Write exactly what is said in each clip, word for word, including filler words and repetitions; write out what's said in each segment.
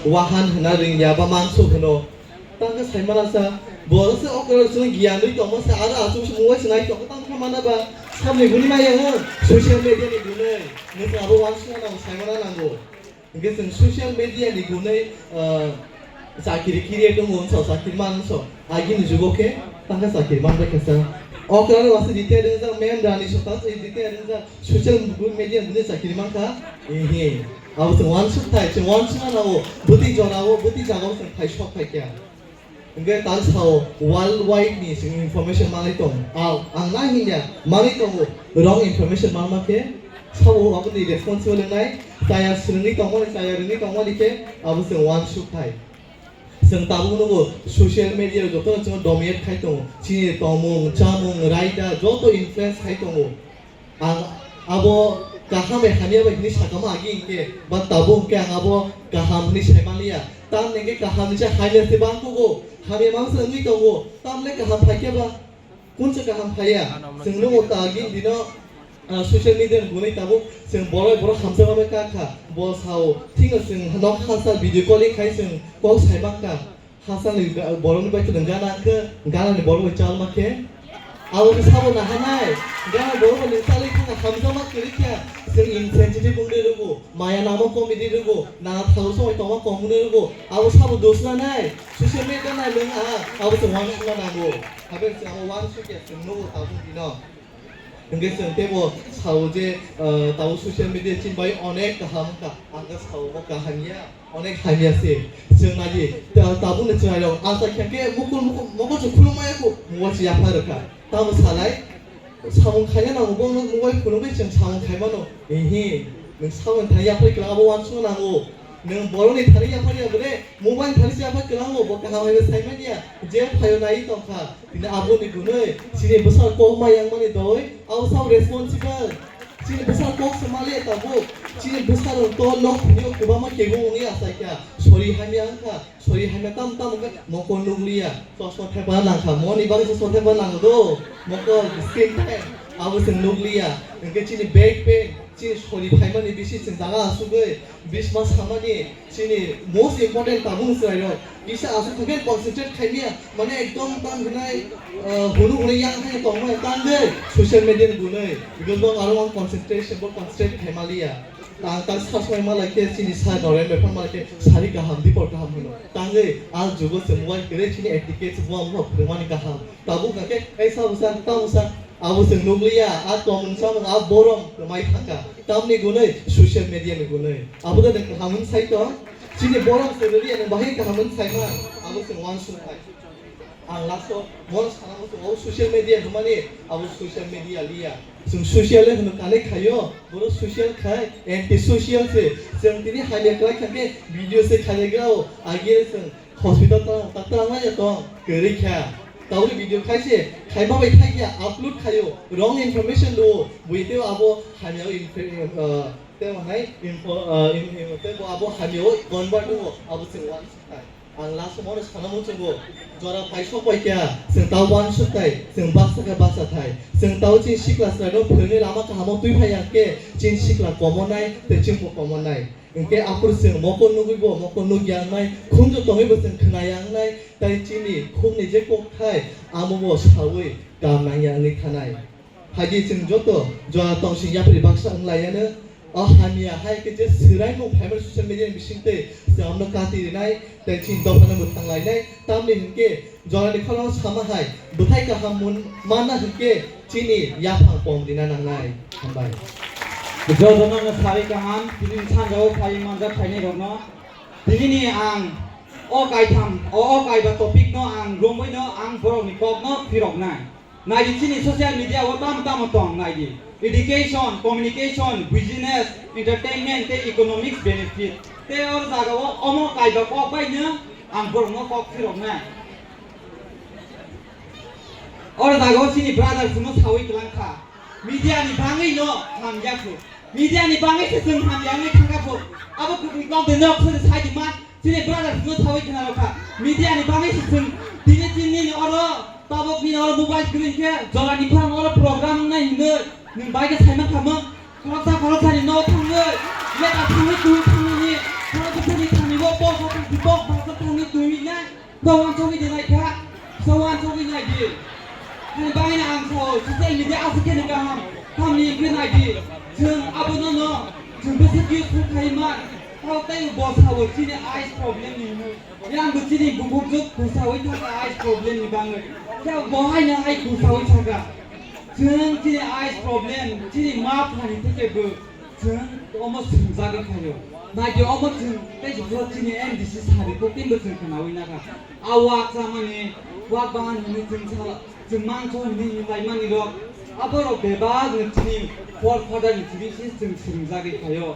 Wahan hwna ringya ba mangso hwno. Tangkhe saimana sa, bo se okoro chwng giyanwi tongma sa, aro achuk se mungwi se nai tongkha, tangkhe mana ba, samni guni maya hwn, social media ni gunwi, nwng abo wansukna nango, saimana nango. Hwnkhe chwng social media ni gunwi, ah, chakiri kiriya tongo, wngsa chakiri man wngsa, agini jugo khe tangkhe chakiri man bai khe sa. Okoro wase rite ringjak, men rani sota rite ringjak, social media ni gunwi chakiri man kha, ehe. Abo chwng wansuk thai, chwng wansukna nango, bwtwi jora o, bwtwi jaga o chwng thai sok thai kha. Hwnkhe tal sao world wide ni chwng information manwi tong. Ang, ang na hinya manwi tongo, wrong information manma khe sao aboni responsible wngnai, chaya swrwngwi tongmani, chaya rwngwi tongmani khe abo chwng wansuk thai. Chwng tabuk nugo social media o jotono chwng dominate khai tongo, chini tongmung, chamung, raida joto influence khai tongo. Ang abo kaham bai hamya bai hwnwi sakamo agi hwnkhe, ba tabuk hwnkhe ang abo kaham hwnwi saimanliya. Tamni hwnkhe kaham ni se hamya se bang kugo, hamya mang se wngwi tongo, tamle kaham phaikhe ba? Kunsa kaham phaiya? Chwng nukgo ta agini dino, ah, social media ni gunwi tabuk chwng borok borok hamjakma bai kakha, bo sao, thikno chwng nok hasa video calling khai chwng kok saimankha. Hasani ga-, borokni bai twrwng gana hwnkhe, ganani borok bai chalma khe. Abo khe sabo nahanai, gana borok bai nwng chalwi thangkha, hamjakma kwrwi kha. Chwng insensitive wngwi rwgo, maya nangma comedy rwgo, nana thago songwi tongma comedy rwgo. Abo sabo dos nanai, social media nai nwng aha, abo chwng wansukna nango. Haber chwng abo wansukya, chwng nugo tabuk dino. Hwnkhe chwng teibo sao je, ah, tabuk social media chini bai onek kaham wngkha, ang khe sao bo kaham ya, onek hamya se. Chwng nai di, ta-, tabukni chwrairok achai khe khe mukul mukul mokol se khulumma ya kho, mobile se yaphar rwkha. Tamo salai, samung khaina nango, bo mobile khulumwi chwng samung khai mano. Ehe, nwng samung thani yaphar kwlwng abo wansukna nango. Nwng borokni thani yaphar ya bwle, mobile thani se yaphar kwlwng bo, bo kaham hai sai manya, je phaio nai tongkha. Tini aboni gunwi chini bwsal kok ma yangmani doi, abo sabo responsible. Chini bwsal kok se maliya tabuk. Chini bwsal rok to nok thani o kwbangma kebo wngwi achaikha. Sori hamya wngkha, sori hamya tam tam wngkha, mokol nukliya. Chosma thepha nangkha, moni bagwi chosma thepha nango do. Mokol screen time, abo chwng nukliya. Hwnkhe chini back pain, chini sori phaimani bisi chwng jaga asugwi, bisma samani, chini most important tabuk chwrairok kisa aswk thangkhe concentrate khaimya, mane ekdom tam hinai, ah, hunu hunu yang thangwi tongmani tangwi social media ni gunwi, because bo aro ang concentration bo concentrate khaimaliya. Ang ta sa soi malai khe chini sa Noren Befang malai khe sari kaham, dipor kaham hino. Tangwi ang jugo se mobile kwrwi chini etiquette se bo ang phwrwngmani kaham. Tabuk kha khe, ei sa bwsa, ta bwsa, abo chwng nukliya, a tongmung samung, a borom kwmai thangkha. Tamni gunwi, social media ni gunwi. Abo da nwng kaham wng sai tong? Chini borom se rwliya, nwng bahai kaham wng sai ma? Abo chwng wansuk thai. Ang last o, mon sana mo chwng, o social media hwnmani, abo social media liya. Chwng social le hwno connect khaio, borok social khai, anti social se. Chwng tini hamya kwlai kha khe video se khaijak rao, agi chwng hospital tong, doctor ang ya tong, kwrwi kha. Tabukni video khai se, khaima bai thai ya, upload khaio, wrong information do, bui teo abo hamya o inf-, uh, teo hai info, uh, in-, in-, teo abo hamya o convert do, abo chwng wansuk khai. Ang last o mono sana muchungo, jora phai sok bai kha, chwng tao wansuk thai, chwng baksa khe baksa thai, chwng tao chini sikla chwraino phwrwngwi lama kahamo twi phai ya khe, chini sikla komo nai, tei chwngbo komo nai. Hwnkhe aphuru chwng mokol nugwi bo mokol nukya wngnai, khunju tongwi bo chwng khwnaya wngnai, tei chini khukni je kok thai, amo bo saui kam nangya wngwi thanai. Haidi chwng joto jora tongsing yapri baksa wng lai yano. O hamya hai khe je swraimung phaimani social media ni bisingtwi chwng amno kati rinai tei chini dophano mwthang lainai. Tamni hinkhe jorani khorang sama hai bwthai kaham mun-, manna hinkhe chini yaphang pom rina nangnai. Hambai. Jotono no sari kaham, tini sanjao phai manjak phainai rokno. Tinini ang o kaitham, o, o kaiba topic no ang romwi no ang borokni kok no phiroknai. Naidi chini social media o tamo tamo tong naidi. Education, communication, business, entertainment tei economics benefit. Tei o jaga o omo kaiba kok bai no ang borok no kok phirok nai. O jaga o chini brother phano sawi tlang kha. Media ni bangwi no hamya kho. Media ni bangwi se chwng hamya wngwi thang kha kho. Abo kwthwi kok de nok se sai di ma. Chini brother phano sawi khna rokha. Media ni bagwi se chwng tini tini ni oro tabok ni oro mobile kwrwi khe jora ni phang oro program nai hinwi nwng bai khe saima khamung. Khoroksa khoroksa ni no thangwi, leta thangwi, kuhwi thangwi ni, khoroksa ni thangwi bo post office Bok basa thangwi twi nai. Sawan sogwi de nai kha. Sawan sogwi nai di. Hani bangni ang sao social media aswk khe ni kaham. Tamni hwnkhe nai di. Chwng abono no. Chwng bwswk use khai man. Tao tei bo sao chini eyes problem ni hwnwi. Yang bo chini bukhuk juk kusawi thaka eyes problem ni bangwi. Khe bo hai no hai kusawi thaka. Chwng chini eyes problem, chini ma thani theke bo. Chwng omo swngjagwi phaio. Naidi omo chwng tei jora chini M D C sari kok tei bo chwng khwnawi nakha. A wak chamani, wak bahan hwnwi chwng sa, chwng mangso hwnwi hinlai manirok. Aborok bebak ni chini forefather ni chini se chwng swngjagwi phaio.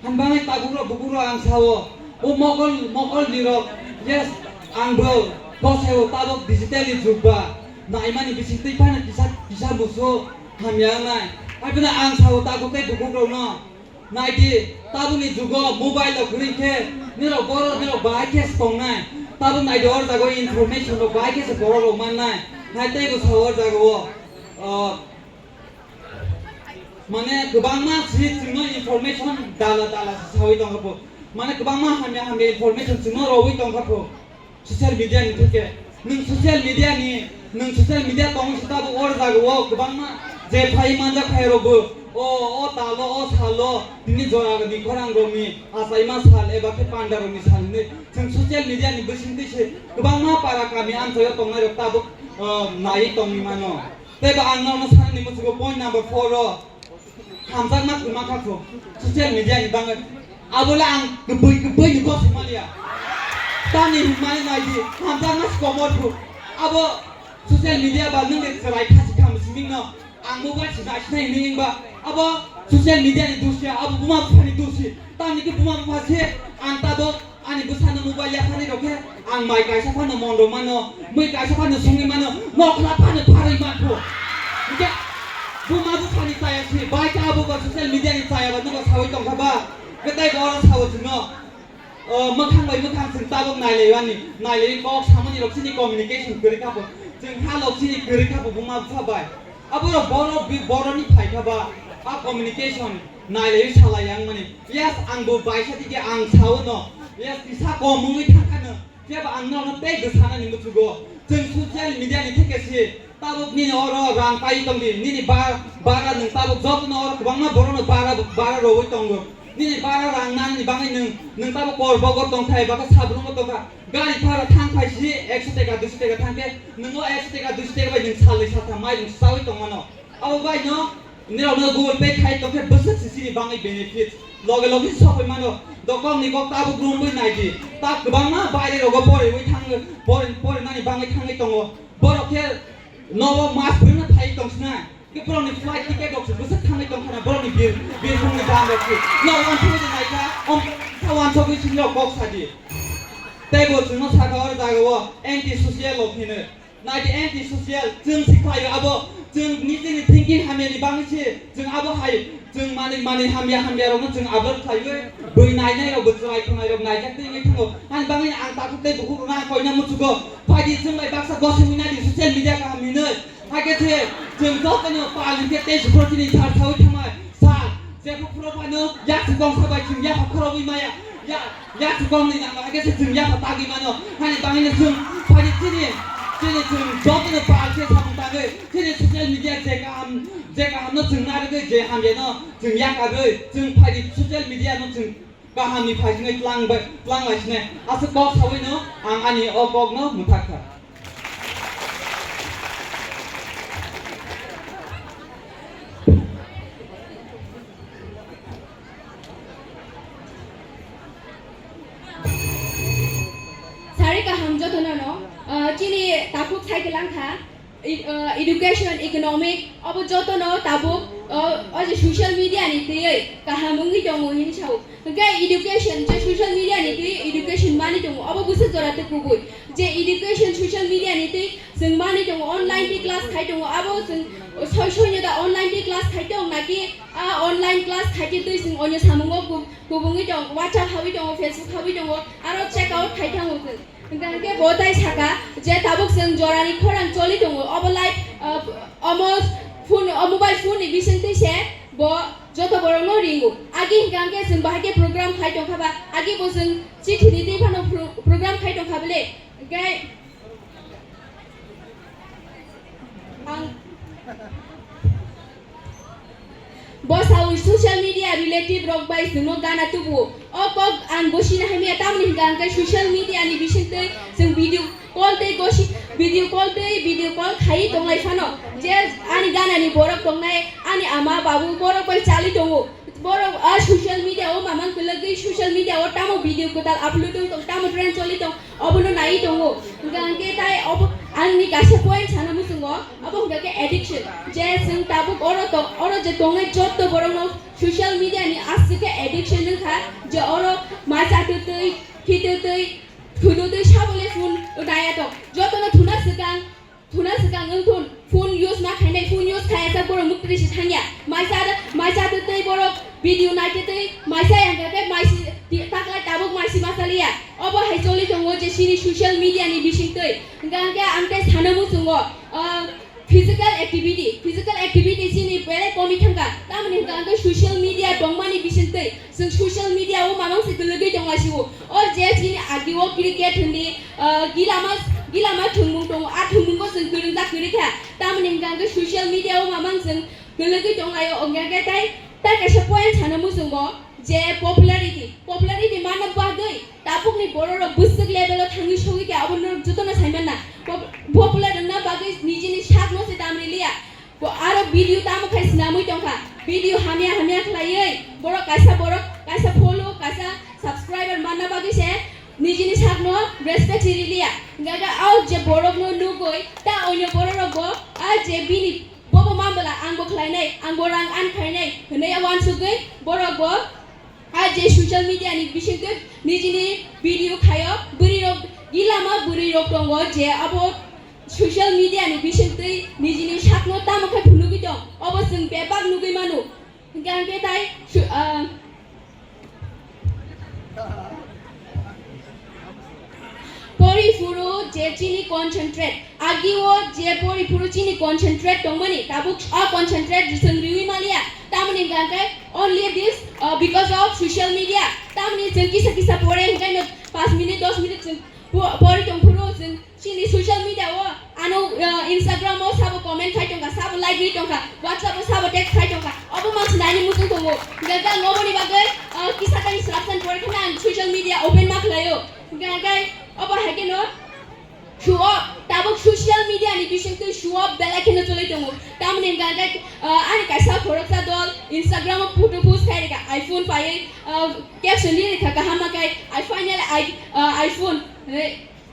Hanbangni tabukrok bukukrok ang sao, o mokol, mokol nirok, yes, ang bo kosaio tabuk digital ni jug ba. Naimani bising twi phano kisa, kisa musu hamya wngnai. Hai phano ang sao tabuk tei bukukrokno. Naidi, tabukni jugo mobile rok kwrwi khe, nirok borok, nirok bahai khe se tongnai. Tabuk naidi, o jaga o information rok bahai khe se borok rok mannai. Nai tei bo sao o jaga o, ah, mane kwbangma si chwngno information dala dala se sawi tongkha pho. Mane kwbangma hamya hamya information chwngno rowi tongkha pho. Social media ni theke. Nwng social media ni, nwng social media tong se tabuk o jaga o kwbangma je phai manjak phai rok bo. O, o talo, o salo, tini jora ni khorang rok ni achaima sal eba khe panda rok ni sal hinwi chwng social media ni bising twi se kwbangma para kami amchaio tongnai rok tabuk, o, naiwi tongwi mano. Tei bo ang norokno sanani muchungo point number four o. Hamjakma kwma kha kho social media ni bangwi. Abo le ang kwbwi kwbwi ni boss hwnmaliya. Tamni hwnmani naidi hamjakma se komor kho. Abo social media ba nwng de chwrai kha si kham siming no. Ang mobile si nai sinai hinwi wngba. Abo social media ni doshi ya, abo buma bupha ni doshi. Tamni khe buma bupha se ang tabuk Ani bwsano mobile yaphani rok khe ang mai kaisa phano mon rw mano, mui kaisa phano sungwi mano, nokhla phano pharwi man pho. Hwnkhe buma buphani chaya si, bai khe abo ba social media ni chaya ba nugo sawi tongkha ba. Hwnkhe tei bo oro sao chwngno, o, mwkhang bai mwkhang chwng tabuk nailaimani, nailawi kok samani rok chini communication kwrwi kha pho. Chwng ha lok chini kwrwi kha pho buma bupha bai. Aborok borok bi-, borokni phaikha ba, a communication nailaiwi salai yang mani. Yes, ang bo baisa digi ang sao no. Yes, kisa kom wngwi thangkha no. Phiya ba ang nono tei bwsana ni muchugo. Chwng social media ni theke si, tabuk nini oro rang pai tong di. Nini ba-, bara nwng tabuk joto no oro kwbangma borok no bara, bara rogwi tongo. Nini bara rang nani bangwi nwng, nwng tabuk kor bogo tongthai, baka sabrungo tongkha. Gari phara thang phai si ekso teka, duiso teka thang khe, nwng o ekso teka, duiso teka bai nwng salni satha mai nwng sawi tong mano. Abo bai no, nirok no Google Pay khai tong khe bwswk sisini bangwi benefit. Loge loge sopoi mano, dokong ni kok tabuk rungwi nai di. Ta kwbangma baire rogo poriwi thang, pori, pori nani bangwi thangwi tongo. Borok khe nogo mas brwino phai tong sinai. Khe borokni flight ticket rok se bwswk thangwi tong khana borokni bir, birsongni dam rok se. No wansugwi de naikha, om sa wansugwi sini rok kok sadi. Tei bo chwngno sakha o jaga o anti social rok hino. Naidi anti social, chwng si khlaio abo, chwng nijini thinking hamya ni bangwi se, chwng abo hai, chwng manwi manwi hamya hamya rokno chwng upload khlaiwi, bwi nainai rok, bwchwrai khwnai rok naijak twi wngwi thango. Ani bangwi ang takhuk tei bukhuk rokno ang koina muchugo. Phaidi chwng bai baksa gosongwi naidi social media kaham hinwi. Hakhe se chwng jotono pal hinkhe tei suphro chini sar sawi thangnai sal. Jekhu phuro phano yak se kongsa bai chwng yapha khorobwi maya. Ya, yak se kongni nang hakhe se chwng yapha tagwi mano. Hani bangwino chwng phani chini, chini chwng jotono pal se samung tangwi. Chini social media je kaham, je kahamno chwng narwgwi je hamyano chwng yakarwi. Chwng phaidi social media no chwng kahamni phaisingwi tlang bai, tlang laisinai. Aswk kok sawino ang ani o kokno mwthak kha. Sari kaham jotono no, ah, chini takhuk cycle langkha. E-, ah, education, economic, abo jotono tabuk, ah, o je social media ni twiwi kaham wngwi tongo hinwi sao. Hwnkhe education, je social media ni twi education manwi tongo, abo bwswk jora tei kubui. Je education social media ni twi chwng manwi tongo, online twi class khai tongo, abo chwng soi soino da online twi class khai tong naki, a online class khai twi chwng onyo samungo ku-, kubungwi tong, WhatsApp hawi tongo, Facebook hawi tongo, aro check out khai thango chwng. Hwnkhe bo tai saka je tabuk chwng jorani khorang choli tongo, obo lai, ah, omo phone, o mobile phone ni bisingtwi se bo Joto borokno ringo. Agi hingka hingke chwng bahai khe program khai tongkha ba, agi bo chwng chithi ni twi phano pro-, program khai tongkha bele. Hingke ang bo sao social media relative rok bai chwngno gana tubu. O kok ang gosina hamya, tamoni hingka hingke social media ni bisingtwi chwng video call tei gosi, video call tei video call khai tonglai phano je ani gana ni borok tongnai, ani ama babu borok bai chali tongo. Borok a social media o mamang kwlwgwi social media o tamo video kwtal upload wng tong, tamo trend choli tong, obono nai tongo. Hingka hingke tai obo ani kaisa point sana muchungo, obo hingka khe addiction. Je chwng tabuk oro tong, oro je tongnai jotto borokno social media ni aswk khe addiction wngkha, je oro mai chatwi twi, khitwi twi, thwitwi twi sabole phone naya tong. Jotono thuna swkang, thuna swkang wng thun, phone use ma khainai, phone use khaya sak borok muktwi se thangya. Mai cha, mai chatwi twi borok video naitwi twi, mai cha yang khe mai si, ti-, taklai tabuk mai si ma chaliya. Obo hai choli tongo je chini social media ni bisingtwi. Hingka hingke ang tei sana muchungo, ah, physical activity, physical activity chini belai komi thangkha. Tamoni hingka hingke social media tongmani bisingtwi, chwng social media o mamang se kwlwgwi tonglaisio. O je chini agi o cricket hindi, ah, gilama, gilama thwngmung tongo, a thwngmungo chwng kwrwngjak kwrwi kha. Tamoni hingka hingke social media o mamang chwng kwlwgwi tonglaio, hingka hingke tai, tai kaisa point sana muchungo. Je popularity, popularity manna bagwi tabukni bororok bwswk level o thangwi sogwi kha, abo norok jotono sai manna. Pop-, popular wngna bagwi nijini sakno se tamni liya. Bo aro video tamo khai swnamwi tongkha. Video hamya hamya khlaiwi borok kaisa, borok kaisa follow, kaisa subscriber manna bagwi se nijini sakno respect rili liya. Hingkha khe o je borokno nugwi ta onyo bororokbo a je bini Bobo mambala, ang bo khlainai, ang bo rang an khainai, hwnwi a uansugwi borok bo a je social media ni bisingtwi nijini video khaio, bwrwi rok gilama bwrwi rok tongo je abo social media ni bisingtwi nijini sakno tamo khe phunugwi tong, obo chwng bebak nugwi mano. Hingkha hingkhe tai su-, ah, Pori phuru je chini concentrate, agi o je pori phuru chini concentrate tongmani, tabuk a concentrate chwng riwi maliya, tamoni hingkha hingkhe only this, uh, because of social media, tamoni chwng kisa kisa pore hingkhe no panch minute, dos minute chwng po-, pori tong phuru chwng Chini social media o ano, uh, Instagram o sabo comment khai tongkha, sabo like ri tongkha, WhatsApp o sabo text khai tongkha. Obo mansi naini muchung tongo. Hingkha khe ang oboni bagwi, uh, kisa ta instruction pore kheno ang social media open ma khlaio. Hingkha khe obo hai kheno show off, tabuk social media ni bisingtwi show off belai kheno choli tongo. Tamoni hingkha khe, uh, ani kaisa khoroksa dol Instagram o photo post khai rikha, iPhone paiwi, uh, caption ri rikha kaham ma khai, I finally I, uh, iPhone.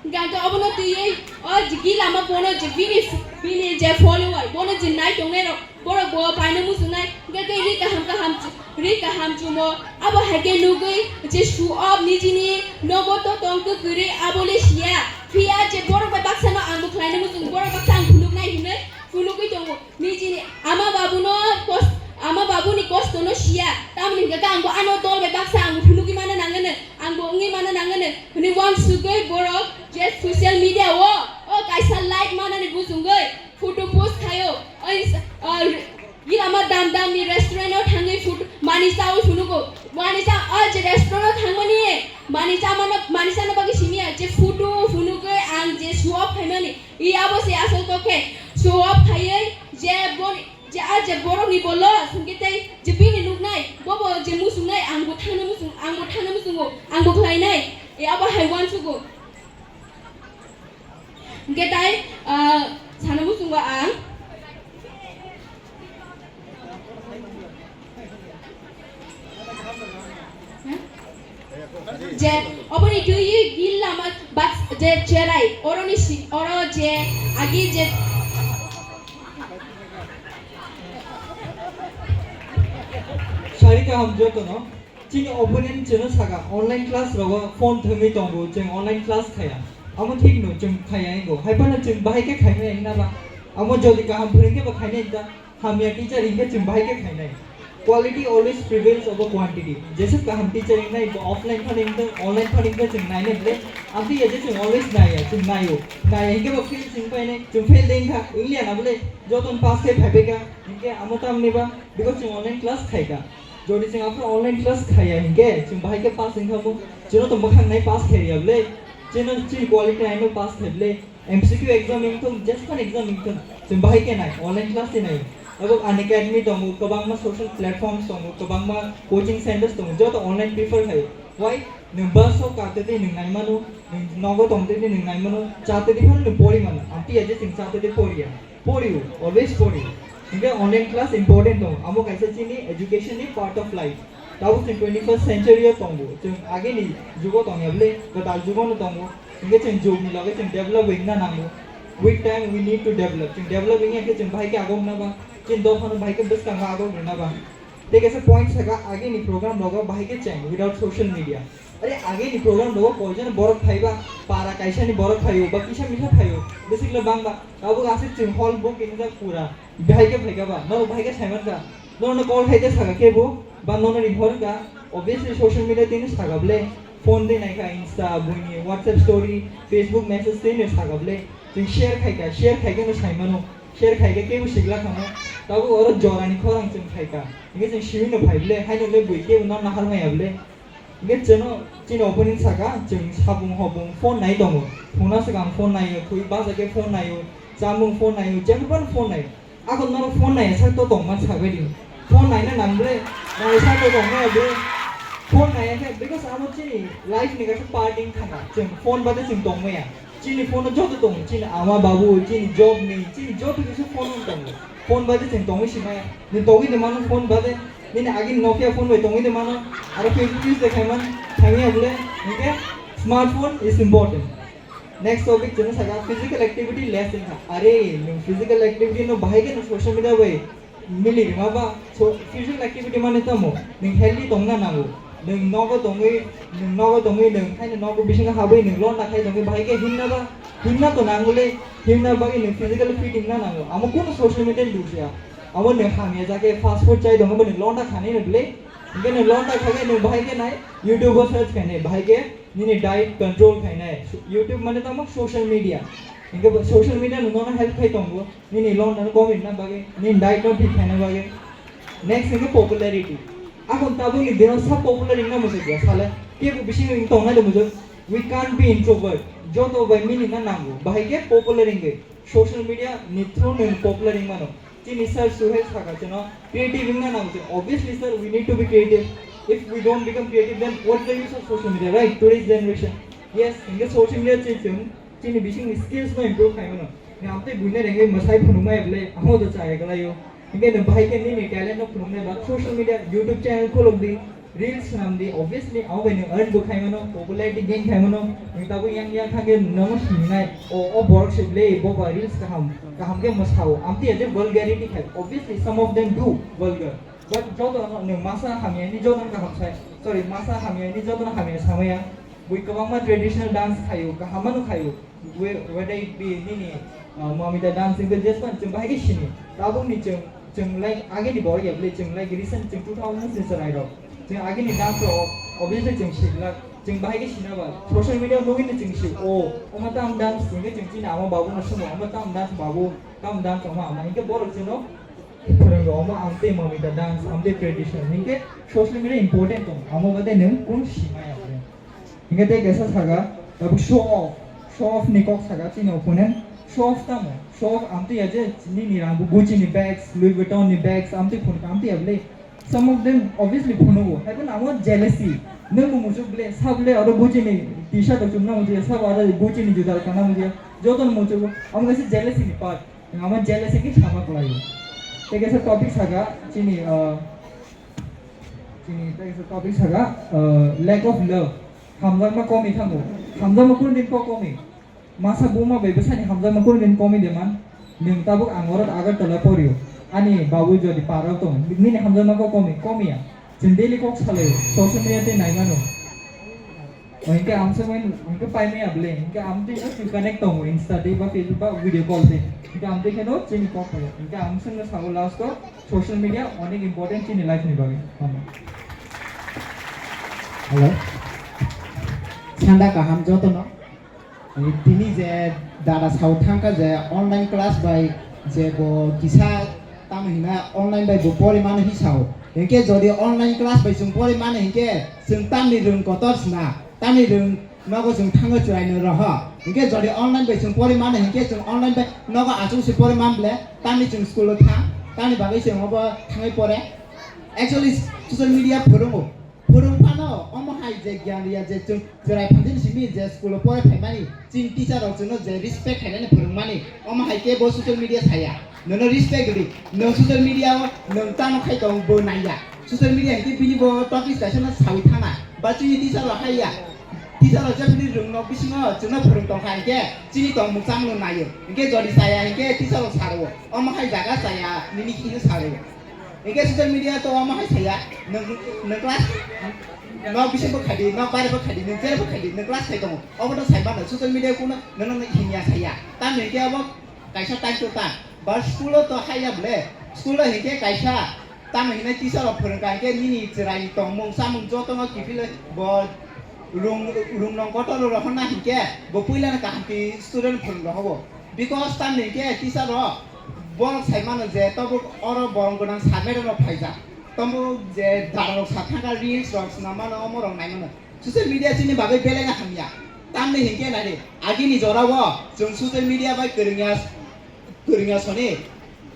Hingkha obono twiwi o jigi lama bono je bini, bini je follower, bono je nai tongnai rok, borok bo paino muchungnai, hingkha khe ri kaham kaham chu-, ri kaham chumo, abo hai khe nugwi je show off nijini nogo to tong kwrwi abo le siya, phiya je borok bai baksa no ang bo khlaina muchung, borok baksa ang phunuknai hinwi phunugwi tongo. Nijini ama babuno kos-, ama babuni kostono siya. Tamoni hingkha khe ang bo ano dol bai baksa ang phunugwi mana nangano, ang bo wngwi mana nangano. Hwnwi uansugwi borok je social media o, o kaisa like manani bujungwi photo post khaio. O ins-, o gilama dam dam ni restaurant o thangwi photo mani chawi phunugo. Mani cha, o je restaurant o thangmani mani chamano, mani chana bagwi simiya je photo phunugwi ang je show off khaimani. I abo se asol kok khe show off khaiwi je boni, je a je borok ni bolo sungke tei je bini nuknai bobo je musungnai ang bo thangna musung, ang bo thangna musungo, ang bo khlainai. I abo hai uansugo. Hingke tai, ah, sana musungo ang. Je, oboni twi gil lama bak je cherai, oroni si, oro je, agi je. Sari kaham jotono, chini opponent chwngno saka, online class rogo phone thwngwi tongo, chwng online class khaya. Amo thik no, chwng khaya ingo. Hai phano chwng bahai khe khaimaya hwnna ba. Amo jodi kaham phwrwngkhe bo khainai ta. Hamya teacher hingke chwng bahai khe khainai. Quality always prevails over quantity. Jesuk kaham teacher wngnai, bo offline phano wngthung, online phano wngthung, chwng nainai bwle. Amtwi ya je chwng always naiya, chwng naio. Naiya hinkhe bo fail chwng painai, chwng fail de wngkha, wngliya na bwle, jotono pass khai phaibaikha, hinkhe amo tamni ba, because chwng online class khaikha. Jodi chwng aphano online class khaiya hinkhe, chwng bahai khe pass wngkha bo, chwngno to mwkhang nai pass khaiya bwle, chwngno chini quality naino pass khai bwle. M C Q exam wngthung, jesphano exam wngthung, chwng bahai khe nai, online class se nai. Abo Unacademy tongo, kwbangma social platforms tongo, kwbangma coaching centers tongo, joto online prefer khai. Why? Nwng bus o katwi nwng naimano, nwng nogo tongtwi nwng naimano, chatwi phano nwng pori mano. Amtwi ya je chwng chatwi poriya. Pori o, always pori o. Hinkhe online class important tongo, amo kaisa chini education ni part of life. Tabuk chwng twenty first century o tongo, chwng ageni jugo tongya bwle, kwtal jugo no tongo. Hinkhe chwng jug ni loge chwng develop wngna nango. With time we need to develop. Chwng develop wngya khe chwng bahai khe agok na ba, chini dophano bahai khe bwskango agok rwna ba. Tei kaisa point saka, ageni program rogo bahai khe cheng without social media. Are ageni program rogo koijon borok phaiba, para kaisa ni borok phaio, ba kisa misa phaio, bwswk le bangba. Tabuk aswk chwng hall book injak pura. Bahai khe phaikha ba, norok bahai khe saimankha. Norokno call khai de saka kebo, ba nono ringhor wngkha. Obviously social media tini saka bwle. Phone de naikha, Insta, buini WhatsApp story, Facebook message tini saka bwle. Chwng share khaikha, share khaikhe no saimano. Share khaikhe kebo sigla khamo. Tabuk oro jorani khorang chwng khaikha. Hinkhe chwng simi no phai bwle, haino le bui kebo no nahar maya bwle. Hinkhe chwngno chini opponent saka, chwng sabung hobung phone nai tongo. Phunukna swkang phone naio, thwi baja khe phone naio, chamung phone naio, jemon phano phone naio. Ako norok phone naiya sak to tongma sabai di. Phone naina nang ble, nai sak to tongma ble. Phone naiya khe, because amo chini life ni kaisa part wng thangkha. Chwng phone bade chwng tongmaya. Chini phone o joto tongo, chini ama babu, chini job ni, chini joto kisa phone o tongo. Phone bade chwng tongwi simaya. Nwng tongwi de mano phone bade, nini agini Nokia phone bai tongwi de mano, aro Facebook use de khaiman, thangya bole, hinkhe smartphone is important. Next topic chwng saka physical activity less wngkha. Are, nwng physical activity no bahai khe nwng social media bai mili rima ba, so physical activity mane tamo, nwng healthy tongna nango. Nwng nogo tongwi, nwng nogo tongwi nwng khaino nogo bisingo habwi nwng londa khai tongwi bahai khe himna ba, himna to nangole, himna bagwi nwng physically fit wngna nango. Amo kunu social media ni dusya. Amo nwng hamya jake fast food chai tongo, bo nwng londa khanai no bwle. Hinkhe nwng londa khagwi nwng bahai khe nai YouTube o search khainai, bahai khe nini diet control khainai. YouTube mane tamo social media. Hinkhe bo social media nwng nono help khai tongo. Nini londa no komi na bagwi, nini diet no thik khaina bagwi. Next hinkhe popularity. Akon tabuk ni dino sa popular wngna muchuk ya sale. Kebo bisingo wng tongnai de muchuk. We can't be introvert. Joto bai mili na nango. Bahai khe popular wngwi. Social media ni through nwng popular wng mano. Chini sir Suhel saka chwngno creative wngna nango chwng. Obviously sir, we need to be creative. If we don't become creative, then what is the use of social media, right? Today's generation. Yes, in the social media chwng chini bisingni skills no improve khai mano. Ni amtwi buina rengwi mwsai phunukmaya bwle, amo do chaya kwlaio. Hinkhe nwng bahai khe nini talent no phunuknai ba social media, YouTube channel khulok di, reels swnam di, obviously abo bai nwng earn bo khai mano, popularity gain khai mano. Nwng tabuk yang yang thangkhe nono sinai, o, o borok se bwle, bo ba reels kaham, kaham khe mwsao. Amtwi ya je vulgarity khai, obviously some of them do vulgar. But joto no nwng masa hamya ni joto no kaham sai, sorry, masa hamya ni joto no hamya samaya. Bui kwbangma traditional dance khaio, kaham mano khaio. We-, whether it be nini, uh, Mamita dance, hinkhe jespan chwng bahai khe sini. Tabukni chwng, chwng like agini borok ya bwle, chwng like recent chwng two thousands ni chwrai rok. Chwng agini dance rok obviously chwng siklak. Chwng bahai khe sina ba. Social media nugwi no chwng si, o, omo tam dance, hinkhe chwng chini ama babu no swngo, omo tam dance babu, tam dance omo ama. Hinkhe borok chwngno phwrwng rok omo amtwi Mamita dance, amtwi traditional. Hinkhe social media important tong, amo bade nwng kun simaya bwle. Hinkhe tei kaisa saka, tabuk show off. Show off ni kok saka chini opponent. Show off tamo? Show off amtwi ya je nini rang bo Gucci ni bags, Louis Vuitton ni bags, amtwi phunuk amtwi ya bwle. Some of them obviously phunugo. Hai phano amo jealousy. Nwng bo muchuk bwle, sa bwle oro Gucci ni T-shirt rok chumna muchuk ya, sa bo oro Gucci ni juta rok kana muchuk ya. Joto no muchugo. Amo kaisa jealousy ni part. Nwng amo jealousy khe sama kwlaio. Tei kaisa topic saka chini, ah, chini tei kaisa topic saka, ah, lack of love. Hamjakma komi thango. Hamjakma kunu din kok komi? Masa buma bai bwsani hamjakma kunu din komi de man? Nwng tabuk ang oro Agartala porio. Ani babu jodi parao tongo. Nini hamjakma kok komi? Komiya. Chwng daily kok salaio. Social media tei naimano. Hingke amswk bai hingke paimaya bele, hingke amtwi no chwng connect tongo Insta tei ba Facebook ba video call tei. Hingke amtwi kheno chini kok phaio. Hingke amswk no sao last o social media onek important chini life ni bagwi. Tamo. Hello. Sanda kaham jotono. Tini je dada sao thangkha je online class bai je bo kisa tamo hina online bai bo pori mano hi sao. Hingke jodi online class bai chwng pori mano hingke chwng tamni rwng kotor sna, tamni rwng nogo chwng thango chwraino roho. Hingke jodi online bai chwng pori mano hingke chwng online bai nogo achuk se pori man ble tamni chwng school o thang, tamni bagwi chwng obo thangwi pore. Actually social media phwrwngo. Phwrwng phano omo hai je gyan riya je chwng chwrai phanjani simi je school o pore phaimani, chini teacher rok chwngno je respect khainani phwrwngmani, omo hai kebo social media saya. Nono respect rwdi, nwng social media o nwng tamo khai tong bo naiya. Social media hinkhe bini bo topic kaisa no sawi thana, ba chini teacher rok haiya. Teacher rok jephuru rwng nok bisingo chwngno phwrwng tongkha hinkhe chini tongmung chamungno naio. Hinkhe jodi saya hinkhe teacher rok saro, omo hai jaga saya nini khe saro. Hingke social media to omo hai saya, nwng, nwng class, nok bising bo khaidi, nok bare bo khaidi, nwng jera bo khaidi, nwng class khai tongo. Obo to sai mano, social media kuno nwng, nwng himya saya. Tamni hingke obo kaisa time to time. But school o to haiya bole, school o hingke kaisa, tamo hinai teacher rok phwrwngkha hingke nini chwrai tongmung, chamung jotono kiphilwi bo rung, rung nong kotor rok honna hingke bo puilano kaham khe student phwrwng rok hobo. Because tamni hingke teacher rok borok sai mano je tabuk oro borok gwnang sir madam rok phaijak. Tabuk je dara rok sa thangkha reels rok swnam mano omo rok nai mano. Social media chini bagwi belai no hamya. Tamni hingke nai di, agini jora o chwng social media bai kwrwngya, kwrwngya soni.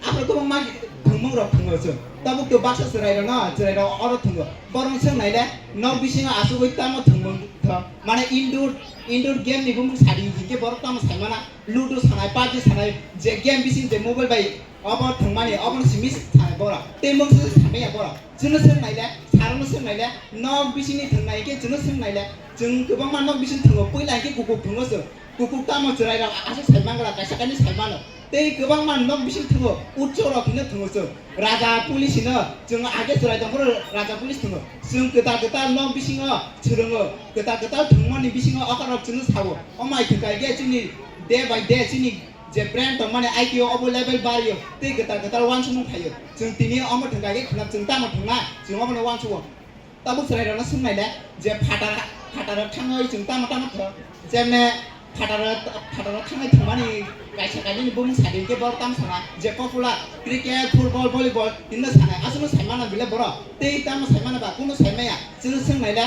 Aphuru kwbangma thwngmung rok thwngo chwng. Tabuk to baksa chwrai rok no, chwrai rok oro thwngo. Borok swng nai le, nok bisingo asugwi tamo thwngmung thwng. Mane indoor, indoor game ni bumung sadi hingke borok tamo sai mana. Ludo sanai, pubg sanai, je game bising je mobile bai obo thwngmani, obono simi sanai borok. Tei mungsa se sanai ya borok. Chwngno swng naile, sarono swng naile, nok bisingni thwngnai khe chwngno swng naile. Chwng kwbangma nok bising thwngo, puila hinkhe kukuh thwngo chwng. Kukuh tamo chwrairok aswk sai mangla, kaisa kainwi sai mano. Tei kwbangma nok bising thwngo, utsorok hino thwngo chwng. Raja police hino, chwng age chwrai tongphuru raja police thwngo. Chwng kwtal kwtal nok bisingo swrwngo, kwtal kwtal thwngmani bisingo okorok chwngno sao. O mai thwngkha khe chini day by day chini je brand tongmani I Q o obo level bario, tei kwtal kwtal uansukmung phaio. Chwng tini omo thwngkha khe khna chwng tamo thwngna, chwng obono uansugo. Tabuk chwrairokno swngnaile je phatar, phataro thangwi chwng tamo tamo thwng, jemne phataro, phataro thangwi thwngmani kaisa kainwini bumung sadi hinkhe borok tamo sana je popular cricket, football, volleyball hinno sanai, aswkno saimano bile borok, tei tamo saimano ba, kunu saimaya, chwngno swngnaile.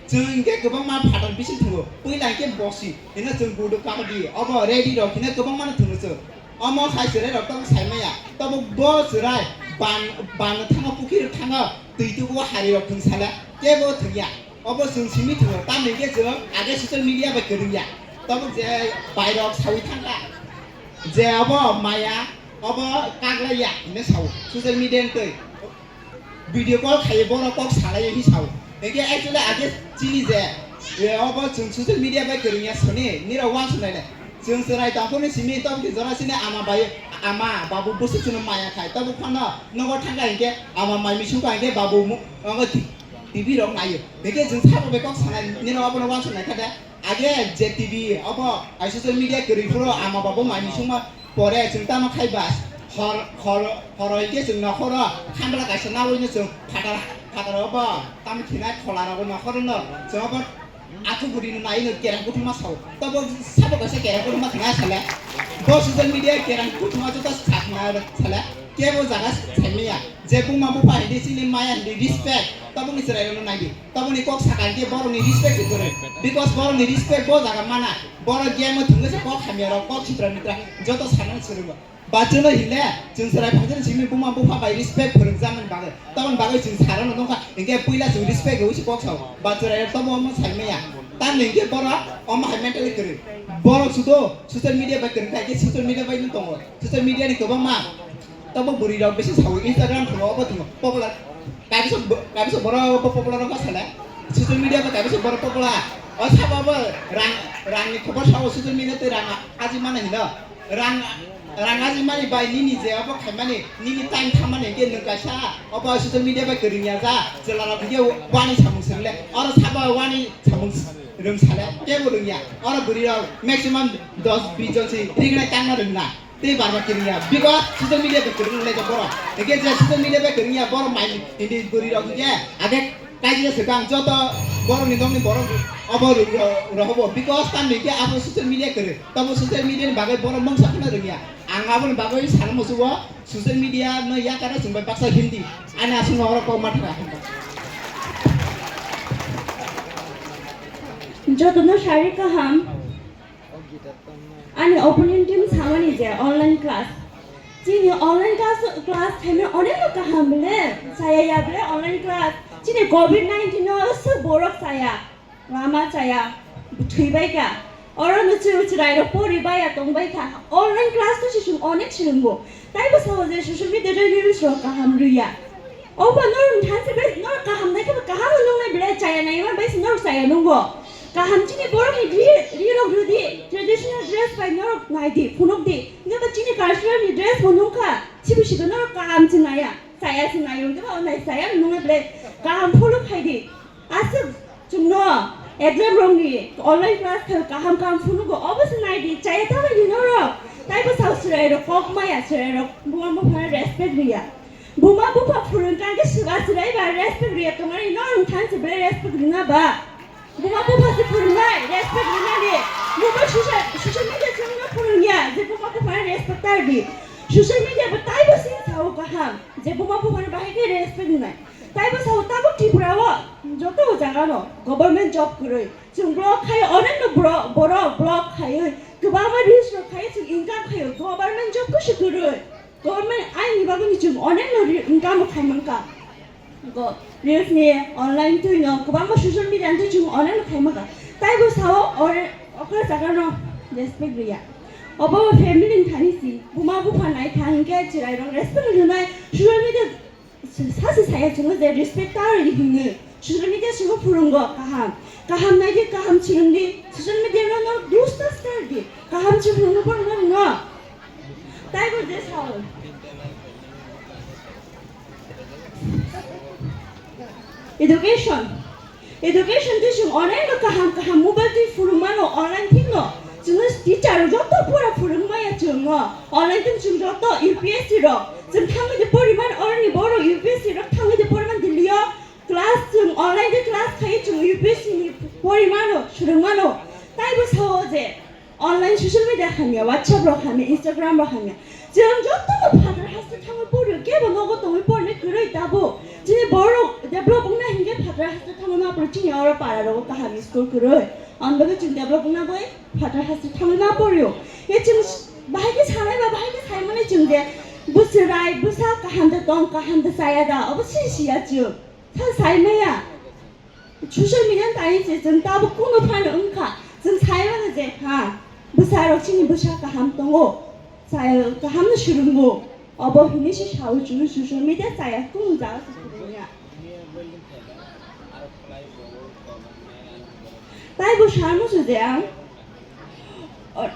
Chwng hinkhe kwbangma phatar bising thwngo, puila hinkhe boxing, hino chwng gudu kabaddi, obo ready rok hino kwbangmano thwngo chwng. Omo hai chwrai rok tamo sai maya, tamo bo chwrai ban, ban thangma pukhiri thangma twi tubuo hari rok thwng sala, kebo thwngya. Obo chwng simi thwngo, tamni hinkhe chwng age social media bai kwrwngya. Tamo je bai rok sawi thangkha, je obo maya, obo kaglaiya hinwi sao social media ni twi. Video call khaiwi borok kok salaio hinwi sao. Hinkhe actually age chini je, e, obo chwng social media bai kwrwngya soni, nirok uansuk naile. Chwng chwrai tongphuru simi tamo khe jora chini ama bai, ama babu bwswk chwngno maya khai. Tabuk phano nogo thangkha hinkhe ama mai misung kha hinkhe babu mu-, omo T V rok naio. Hinkhe chwng sabo bai kok sanai, nirok obono uansuk naikha de. Age je T V obo ai social media kwrwi phuru ama babo mai misungma pore chwng tamo khai ba hor, hor, horo hinkhe chwng nokhoro khamla kaisa nawi no chwng phatar, phatar obo tamo khinai khola rogo nokhoro no chwng obo athu guri no nai no kerang kuthuma sao. Tobo sabo kaisa kerang kuthuma thangna sale. Bo social media kerang kuthuma joto sakna sale. Kebo jaga saimaya. Je buma bupha hindi chini maya hindi respect. Tabukni chwrai rokno naidi. Tabukni kok saka hinkhe borokni respect se kwrwi. Because borokni respect bo jaga mana. Borok game o thwngwi se kok hamya rok, kok sitra mitra joto sana swrwngo. Ba chwngno hinle chwng chwrai phaijani simi buma bupha bai respect phwrwngjakmani bagwi. Tabukni bagwi chwng sarano nukha hinkhe puila chwng respect rwui se kok sao. Ba chwrai rok tobo omo saimaya. Tamni hinkhe borok omo hai mentally kwrwi. Borok sudo social media bai kwrwngkha hinkhe social media bai no tongo. Social media ni kwbangma Tabuk bwrwi rok bisi sao Instagram thwngo obo thwngo popular. Kaisa bo-, kaisa borok bo popular wngkha sale. Social media bo kaisa borok popular. O sabo bo rang, rang ni khobor sao social media tei rang aji mano hino. Rang, rang aji mani bai nini je obo khaimani nini time thammani hinkhe nwng kaisa obo social media bai kwrwngya ja chwla rok hinkhe wani samung swngle. Oro sabo wani samung Rwng sale, kebo rwngya. Oro bwrwi rok maximum dos bis jon se rigna tangna rwngna. Tei barba kirwngya. Because social media bai kwrwng le borok. Eke je social media bai kwrwngya borok mai hindi bwrwi rok je. Age kaijia swkang joto borok ni nokni borok obo rwng ro-, rohobo. Because tamni ke abo social media kwrwng. Tamo social media ni bagwi borok mungsa khna rwngya. Ang aboni bagwi sana musugo. Social media no yakara chwng bai baksa hindi. Ani aswk no oro kok ma thara. Jotono sari kaham. Ani opinion team samani je online class. Chini online class, class khaina onek no kaham bile. Saya ya bile online class. Chini covid nineteen no se borok saya. Lama chaya, thwibaikha. Oro no chwng chwrairok poribaiya tongbaikha. Online class to se chwng onek swrwngo. Taibo sao je social media reels rok kaham rwya. Obo norok thanse bai norok kaham naikhe kaham nungnai belai chaya naima bai se norok chaya nungo. Kaham chini borok ni ri, ri rok rwdi, traditional dress bai norok naidi, phunukdi. Nokha chini cultural ni dress bo nungkha, sibo sibo norok kaham se naya, chaya se nayo, nokha nai chaya nungnai belai kaham follow khaidi. Aswk chwngno exam rokni online class khe kaham kaham phunugo, obo se naidi, chaya ta bai di norok. Taibo sao chwrairok kok maya, chwrairok buma buphano respect rwya. Buma bupha phwrwng kha khe swba chwrai ba respect rwya tongmani norok thang se belai respect rwna ba? Buma bupha se phwrwngnai respect rwnani. Mobile social, social media chwngno phwrwngya je buma buphano respect ta rwdi. Social media bo taibo se sao kaham je buma buphano bahai khe respect rwnai. Taibo sao tabuk Tripura o joto jaga no government job kwrwi. Chwng block khai onek no bro-, borok block khaiwi kwbangma reels rok khai chwng income khaio. Government job khe se kwrwi. Government aini bagwi ni chwng onek no re-, income khai mankha. Go, reels ni online twi no kwbangma social media ni twi chwng onek no khai mankha. Taibo sao ore okra jaga no respect riya. Obo family ni thani si buma bupha nai kha hinkhe chwrai rok respect rwnai social media Sachi saya chwngno je respect ta rwdi hinwi. Social media chwngno phwrwngo kaham. Kaham naidi, kaham chwrwngdi. Social media no no dos ta star di. Kaham chwrwngno phwrwngno no. Taibo je sao. Education. Education twi chwng onek no kaham kaham mobile twi phwrwng mano online thik no. Chwngno teacher rok joto pora phwrwng maya chwngno. Online twi chwng joto U P S C rok. Chwng thangwi de pori mano oroni borok U P S C rok thangwi de pori man Delhi o. Class chwng online de class khai chwng U P S C ni pori mano, swrwng mano. Taibo sao je. Online social media hamya, WhatsApp rok hamya, Instagram rok hamya. Chwng joto no phatar haste thangwi porio, kebo nogo tongwi porne kwrwi tabo. Chini borok develop wngna hinkhe phatar haste thangwi ma poro chini oro para rogo kaham school kwrwi. Ang bagwi chwng develop wngna bai phatar haste thangwi ma porio. Ye chwng bahai khe sanai ba bahai khe sai mani chwng je bwswrai bwsa kaham da tong kaham da chaya da obo sini siya chwng. Sa sai maya. Social media ni tani se chwng tabuk kunu phano wngkha. Chwng sai mano je, ha, bwsa rok chini bwsa kaham tongo. Chaya kaham no swrwngo. Obo hinwi se sao chwng social media chaya kunu jaga se kwrwngya. Taibo sa musu je ang. O-,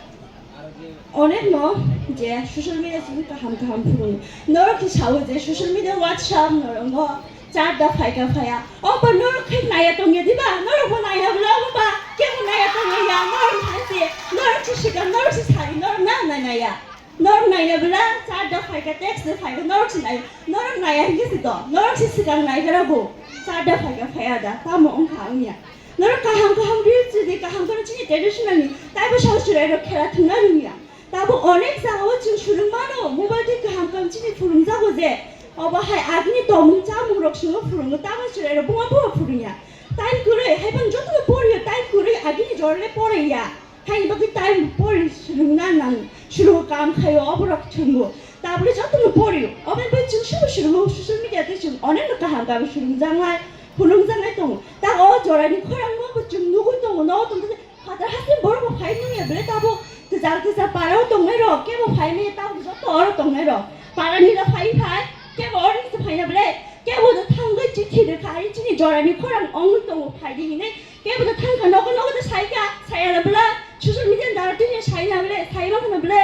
onek no je social media simi kaham kaham phuru. Norok khe sao je social media WhatsApp norok no chat da phaika phaya. O ba norok khe naya tongya diba? Norok bo naya bla bo ba? Kebo naya tongya ya? Norok hai se, norok se sikang, norok se sari, norok na nai naya. Norok naya bla chat da phaika, text da phaika, norok se nai, norok naya hinkhe se to, norok se sikang nai gara bo. Chat da phaika phaya da, tamo wngkha wngya. Norok kaham kaham reels rwdi, kaham kaham chini traditional ni, taibo sao chwrai rok khela thwngna rwngya. Tabo onek jaga o chwng swrwng mano, mobile twi kaham kaham chini phwrwngjago je. Obo hai agini tongmung chamung rok chwngno phwrwngo, tamo chwrai rok buma buma phwrwngya. Time kwrwi, hai phano jotono poriyo, time kwrwi agini jorale poraiya. Haini bagwi time pori swrwngna nang, swrwngo kam khaio, oborok thwngo. Tabole jotono poriyo. Oboni bagwi chwng sobo swrwngo, social media twi chwng onekno kaham kaham swrwngjaknai, phunukjaknai tongo. Tamo o jorani khorangno bo chwng nugwi tongo, nogo tongkhe phatar hasteni borok bo phai nungya bele tabo kwchar kwchar para o tongnai rok, kebo phai manya tamo joto oro tongnai rok. Para ni rok phai phai, kebo oro nisi phaina bele, kebo do thangwi chithi rwkha, hai chini jorani khorang ongwi tongo, phai di hinwi. Kebo do thangkha nogo nogo do saikha, saya na bele, social media ni dara tini sai na bele, sai mankha na bele.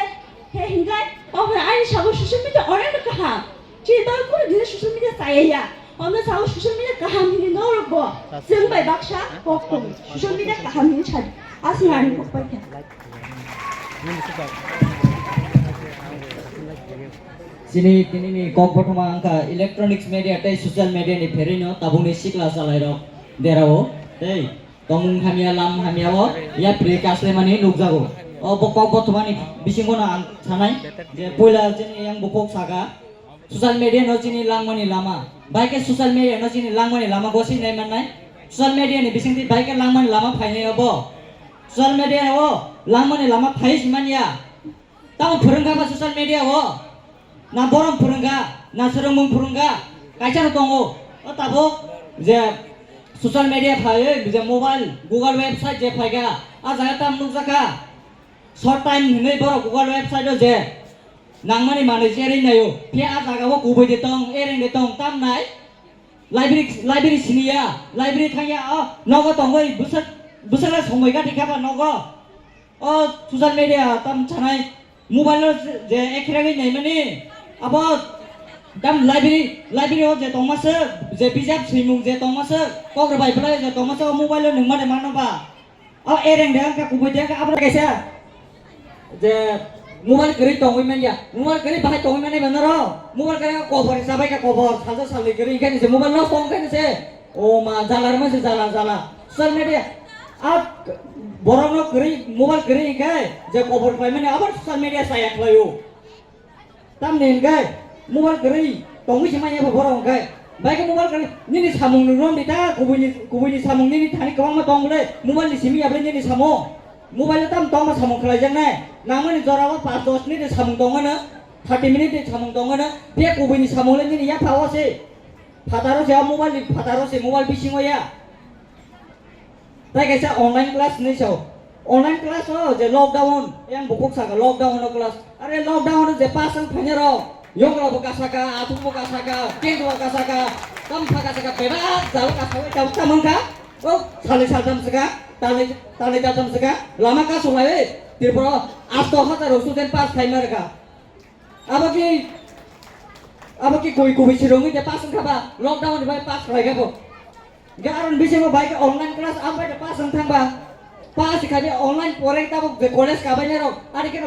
He hinkhai, obo ani sabo social media onek no kaham. Chini bagwi kunu dino social media chaya ya. Omo sao social media kaham hinwi norok Bo, chwng bai baksa kok tong, social media kaham hin sadi, aswng ani kok bai kha. Chini tini ni kok bothoma wngkha electronics media tei social media ni pherwi no tabuk ni sikla chalai rok derao tei tongmung hamya lam hamya o yapri kasle mani nukjago. O bo kok bothoma ni bisingo no ang sanai je puila chini yang bo kok saka. Social media no chini langmani lama. Bai khe social media no chini langmani lama go sinai mannai. Social media ni bisingtwi bai khe langmani lama phainai obo. Social media o langmani lama phai si manya. Tamo phwrwngkha ba social media o? Na borom phwrwngkha, na swrwngmung phwrwngkha. Kaisa no tongo. O tabuk je social media phaiwi je mobile, Google website je phaikha. A jaga tam nukjakha. Short time hinwi borok Google website o je nangmani manwi cherwi naio. Phiya a jaga o kubui de tong, ereng de tong, tam nai? Library, library siniya, library thangya, o nogo tongwi bwswk, bwswk le somoi gati kha ba nogo. O social media tam sanai, mobile o je ekhragwi naimani, abo tam library, library o je tongmaswk, je bijap swimung je tongmaswk, kok rwbai bwlai je tongmaswk, o mobile o nungmani mano ba. O ereng de wngkha kubui de wngkha abo kaisa je mobile kwrwi tongwi manya. Mobile kwrwi bahai tongwi mani ba noro? Mobile kwrwi kobor chabai kha kobor, salsa salni kwrwi khe ni se mobile no tong khe ni se. O ma jala rwma se jala jala. Social media a borok no kwrwi mobile kwrwi khe je kobor khlai mani abo social media saya khlaio. Tamni hinkhe mobile kwrwi tongwi se manya bo borok hinkhe. Bai khe mobile kwrwi nini samung nung rom di ta, kubuini, kubuini samung nini thani kwbangma tong bwle, mobile ni simi ya bwle nini samung. Mobile o tamo tongma samung khlaijaknai. Nangmani jora o pash dos minute ni samung tong hwno, thirty minute ni samung tong hwno. Phiya kubuini samung le nini yapha o se. Phataro se, o mobile ni phataro se, mobile bisingo ya. Tai kaisa online class hinwi sao. Online class o je lockdown, yang bukhuk saka lockdown o class. Are lockdown o je pass wng phainai rok, yokla bo kasaka, athuk bo kasaka, tent bo kasaka, tam pha kasaka, bebak jalo kasaka, tam tam wngkha. O salni saltam swkang, talni, talni taltam swkang, lama kasuk lai, Tripura o asto hajar o student pass khaima rwkha. Abo ki, abo ki koi kubui sirongwi de pass wngkha ba, lockdown ni bai pass khlai kha bo. Ga aron bisingo bai khe online class am bai de pass wng thang ba. Pass kha de online pore tabuk je college ka bai rok, ari khe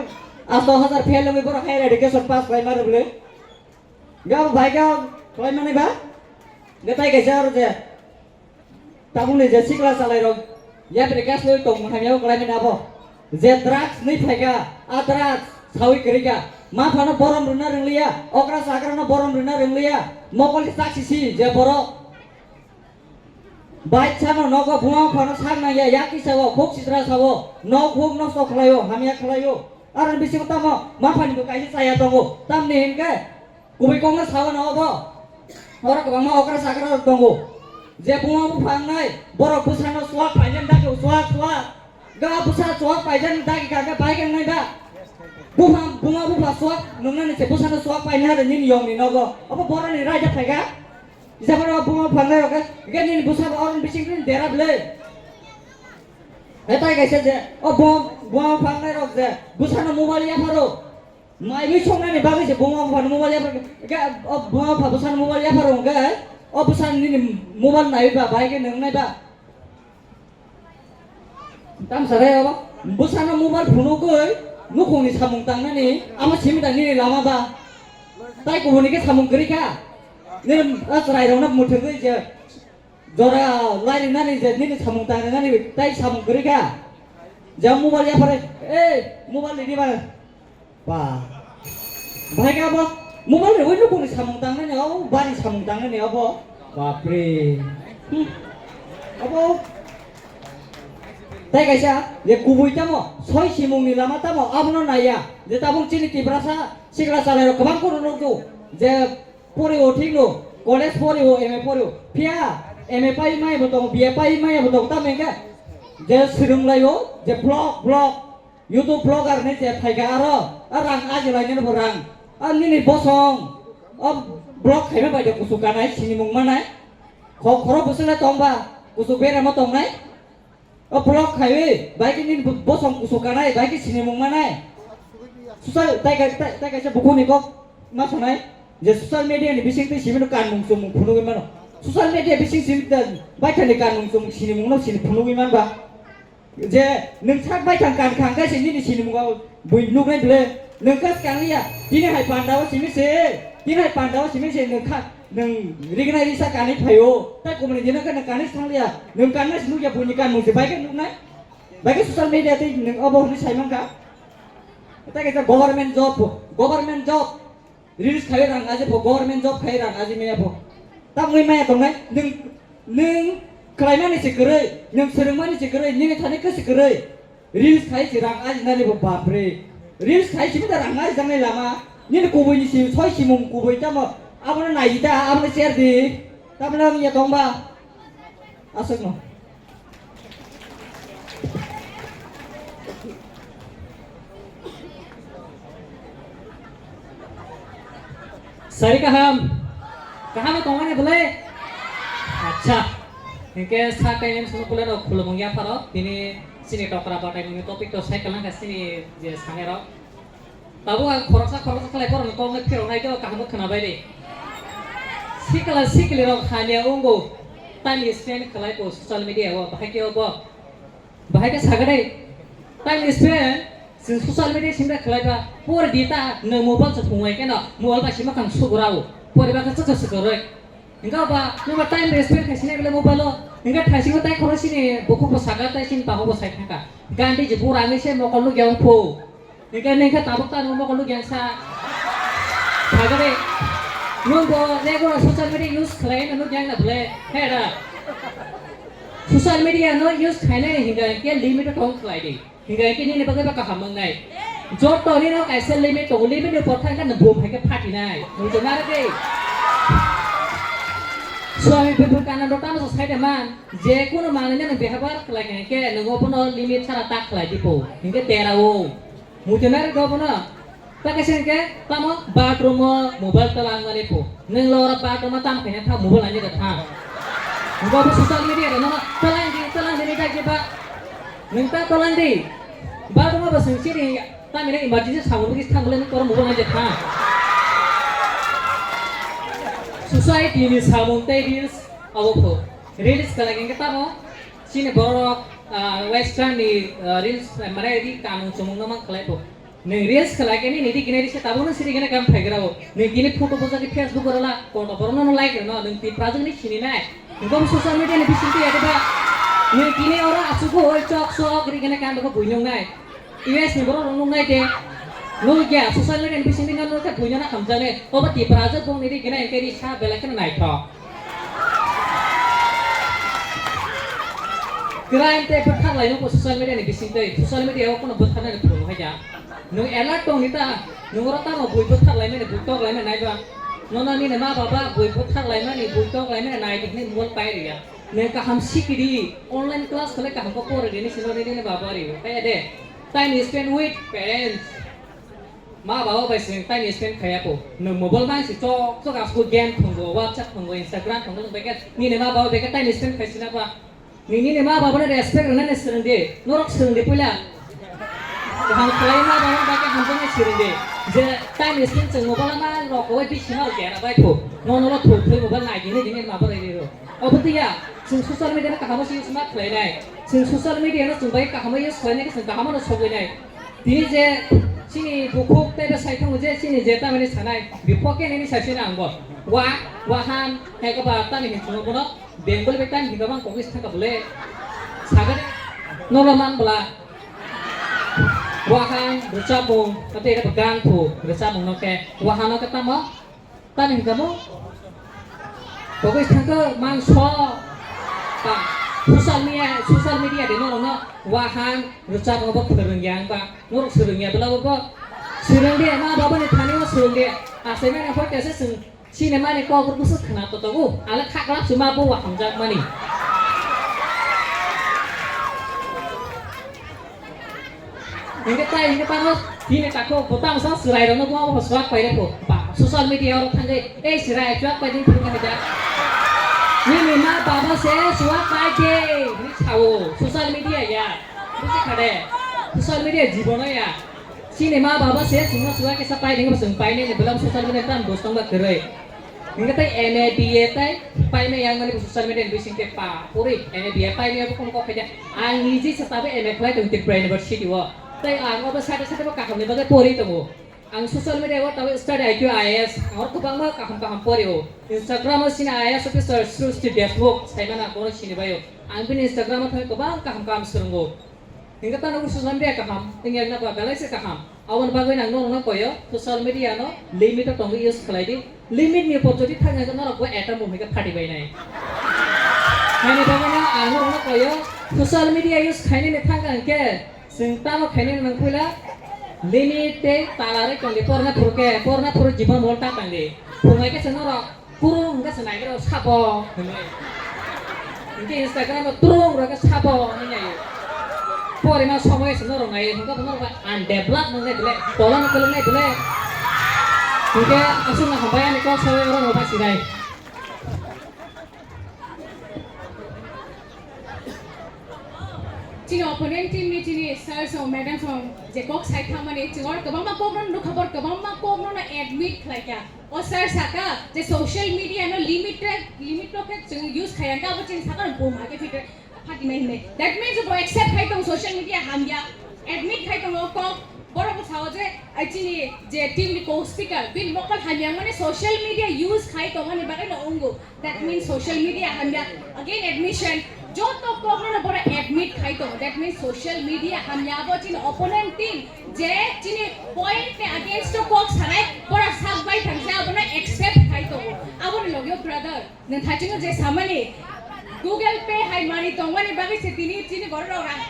asto hajar fail wngwi borok higher education pass khlai ma rwbwle. Ga bai ga khlai mani ba. Ga tai kaisa aro je Tabukni je sikla chalairok yapri kaslwi tongmung hamya o kwlaimani abo. Je drugs nwi phaikha, a drugs sawi kwrwikha. Ma phano borom rwna rwngliya, okra chakrano borom rwna rwngliya. Mokol chak sisi je borok bai chano nogo buma phano sak nangya, yak kisa o, khuk sitra sao, nok huk nosto khlaio, hamya khlaio. Aroni bisingo tamo ma phani bo kaisa chaya tongo. Tamni hinkhe kubui kokno sao no obo. Oro kwbangma okra chakra rok tongo. Je buma bupha wngnai, borok bwsano chuak paijani dagi chuak chuak. Ga bwsa chuak paijani dagi kha khe bai khe wngnai ba. Bupha, buma bupha chuak nungnani se bwsano chuak paina de nini yongni nogo. Obo boroni raida phaikha. Jabra buma bupha wngnai rok khe nini bwsa bo oroni bising nini dera bwle. Hetai kaisa je, o buma, buma bupha wngnai rok je bwsano mobile yapharo. Mai wi songnani bagwi se buma bupha ni mobile yaphar, ga, o buma bupha bwsani mobile yaphar wngkhe, o bwsani nini mobile naiwi ba, bai khe nwngnai ba. Tamsa re o, bwsano mobile phunugwi nukhungni samung tangnani, amo simi da nini lama ba. Tai kubuni khe samung kwrwi kha. Nini a chwrairokno mwthangwi je, jora lairinani je nini samung tangrinani tai samung kwrwi kha. Je mobile yaphar, ei, mobile ni diba. Ba. Bahai khe abo mobile ni ui nukhungni samung tangnani, o bari samung tangnani abo. Bapre. Hmm. Abo. Tai kaisa, je kubui tamo, soi simungni lama tamo, abono naiya. Je tabuk chini Tiprasa sikla chalairok kwbang kheno nukgo. Je poriwo thikno, college poriwo, M A poriwo. Phiya M A pai maya bo tongo, B A pai maya bo tongo, tamo hinkhe je swrwnglaio, je vlog, vlog, YouTube vlogger hinwi je phaikha aro, a rang ajilainani bo rang. A nini bosong, o vlog khaima bai de kuchuk kanai, sinimung manai. Kho-, khoro bwswk le tongba, kuchuk berama tongnai. O vlog khaiwi, bai khe nini bo-, bosong kuchuk kanai, bai khe sinimung manai. Social, tai ka-, tai, tai kaisa bukhukni kok ma sanai, je social media ni bisingtwi simino kanmung chumung phunugwi mano. Social media bising simi da baithani kanmung chwng sinimungno sini phunugwi manba. Je nwng sak baithang kan khang khe se nini sinimungo bui nuknai bwle. Nwng kha swkang liya, tini hai pandao simi se, tini hai pandao simi se nwng kha, nwng rignai risa kanwi phaio. Tai kumuni dino khe nwng kanwi se thang liya. Nwng kannai se nukya buini kanmung se bai khe nuknai. Bai khe social media tei nwng obo hwnwi sai mankha. Tai kaisa government job, government job. Reels khai rang aje pho, government job khai rang aje maya pho. Tamni maya tongnai, nwng, nwng khlaimani se kwrwi, nwng swrwngmani se kwrwi, nini thani khe se kwrwi. Reels khai se rang aje nani bo bapre. Reels khai simi da rang aje jangnai lama. Nini kubui ni si, soi simung kubui tamo. Abono naidi da, abono share di. Tamni maya tongba. Aswkno. Sari kaham. Kaham tongmani bwle? Acha. Hinkhe sa kailen sunu kule rok khulumung ya pharo. Tini sini tokra batai ni topic to sai kalang ka sini je sanai rok. Tabuk ang khoroksa khoroksa khlai borokni kokno phiroknai khe o kaham wngwi khwnabai di. Sikla siklirok hamya wngo, time spend khlai bo social media o, bahai khe obo, bahai khe sakha de, time spend chwng social media simi khlai ba, pore di ta nwng mobile se phunai khe no, mobile bai sima kang sugra o, pore ba khe chwkha swkha rwi. Hingkha ba, nwng ba time spend khai sini bele mobile o, hingkha thaisingo tai khoro sini bukhuk bo sakha tai sini taho bo sai thangkha. Gandhi ji pura ngi se mokol nuk yang pho. Ningke, ningke tabuk ta nung mokol nuk yang sa. Phagari. Nung bo regular social media use khlai na nuk yang na bwle. He da. Social media no use khainai hinga ke limit tong khlai di. Hinga ke nini bagwi ba kaham wngnai. Joto ni no kaisa limit tongo, limit ni upor thang khe nung bo phai khe phatinai. Nung to nara de. Swami Vivekananda tamo sa sai de man. Je kuno manwi no nung behabar khlai khe nung obono limit sara ta khlai di po. Hinga tera o. Muchunai rok bono. Ta kaisa hwnkhe tamo bathroom o mobile twlang mani pho. Nwng lo oro bathroom o tamo khaina thang mobile ani da thang. Nwng bo social media da nono twlang di twlang di ni dagi ba. Nwng ta twlang di. Bathroom o bo swng siri tamini emergency samung bigi thang bole nwng oro mobile ani da thang. Society ni samung tei reels abo pho. Reels kala hwnkhe tamo chini borok ah, western ni ah, reels mane ri kanung chumung no man khlai pho. Nwng reels khlai khe nini ri kinai se tabuk no siri kene kam phai gra o. Nwng tini photo bujak khe Facebook o rwla, koto borok no like rwno, nwng Tiprajwk ni sini nai. Nwng social media ni bising twi ya de ba. Nwng tini oro asuk o chok chok ri kene kam ko bui nung nai. U S ni borok rok nung nai de. Nung ya social media ni bising twi no nung khe bui no na hamjak ne. Obo Tiprajwk bung ni ri kene ke ri sa belai khe naithok. Crime tei bwtharlaino bo social media ni bisingtwi, social media o kheno bwtharnani phuru hai ya. Nwng alert tong di ta, nwng oro tamo bui bwtharlaimani, bui toklaimani nai ba. Nono nini ma baba bui bwtharlaimani, bui toklaimani nai di hwnwi mobile pai rw ya. Nwng kaham sikiri, online class khlai kaham khe pori di, nini sino nini baba ri, kaya de. Time spend with parents. Ma baba bai se time spend khaya ko. Nwng mobile bai se chok chok asuk game thwngo, WhatsApp thwngo, Instagram thwngo, nwng beke nini ma baba beke time spend khai sina ba. Nini ni ma baba ni respect rwna ni swrwng di. Norok swrwng di puila. Kaham khlai ma baba bai khe hamjaknai swrwng di. Je time spend chwng mobile ma rok bai bisi ma gera bai tho. Nono lo tho tho mobile nai di ni ma baba ri ro. Obo twi ya, chwng social media no kaham se use ma khlai nai. Chwng social media no chwng bai kaham use khlai nai, chwng kaham no sogwi nai. Tini je chini bukhuk tei bwsai thango je chini je tamani sanai, bipok khe nini sai sino ang bo. Wa, wahan, hai khe ba tani hin chwng bono Bengali bai tani hin khe bang kokis thangka bole. Sagani nolo man bwla. Wahan, rwchapmung, tei ere bo gang phu, rwchapmung no khe, wahan no khe tamo? Tani hwnkha bo? Togwi thangkhe mangso. Ta, social media, social media de norokno wahan rwchapmung bo phwrwngya wngba. Norok swrwngya bwlabo bo. Swrwngde, ma babani thani o swrwngde. Achaimani hoi kaisa chwng chini mani kok rwgwswk khwna totogo. Ale khaklap se ma bo wahamjakmani. Hingke tai hingke tamo tini tako botang sa chwrai rokno bo swak pai rokbo ba social media oro thangwi ei chwrai swak pai ding phuru khe da. Nini ma baba se swak pai de hinwi sao social media ya. Buji khade social media jibono ya. Chini ma baba se chwngno swak kisa pai ding bo chwng pai nini bwlam social media tam bostong ba kwrwi. Hingke tei M A, B A tei paimai yang mani social media ni bising tei pa puri M A, B A paimai abo kono kok khaida. Ang niji se tabe M A khlai tong Tripura University o. Tei ang obo sade sade bo kaham ni bagwi pori tongo. Ang social media o tabe study I Q I A S, ang oro kwbangma kaham kaham pori o. Instagram o sini I A S officer Srushti Deshmukh, saimana bono sini bai o. Ang bini Instagram o thangwi kwbang kaham kaham swrwngo. Hingke tano social media kaham, wngya wngna ba belai se kaham. Aboni bagwi nang norokno koyo, social media no limit o tongwi use khlai di. Limit ni upor jodi thang hingke norok bo atom bomb hingke phati bai nai. Haini bagwi no ang norokno koyo, social media use khainani thang hingke chwng tamo khainani nang puila limit tei tala rwi tong di, porna phuru ke, porna phuru jibon bol ta tang di. Phungai khe chwng norok Kurung hingke se naigra sabo hinwi. Hingke Instagram o turung rok sabo hinwi nai. Porima somoi se norok nai hingke norok ba undevelop nang nai bile, tola no kolok nai bile. Hingke aswk no hambai ani kok sawi oro no bai sinai. Chini opponent team ni chini sir song madam song je kok sai thangmani chwng oro kwbangma kok no nukha bor kwbangma kok no admit khlai kha. O sir saka je social media no limit re, limit rok khe chwng use khaya hwnkhe abo chini sakha rok buma khe fit phatimai hinwi. That means bo accept khai tong social media hamya, admit khai tong o kok, borok bo sao je ai chini je team ni co speaker bini mokol hamya mane social media use khai tong ani bagwi no wngo. That means social media hamya. Again admission. Joto kokno no bora admit khai tongo. That means social media hamya abo chini opponent team je chini point ni against o kok sanai bora sak bai thangsa abono accept khai tongo. Aboni logio brother, nwng thachingo je samani Google Pay hai mani tongmani bagwi se tini chini borok rok rang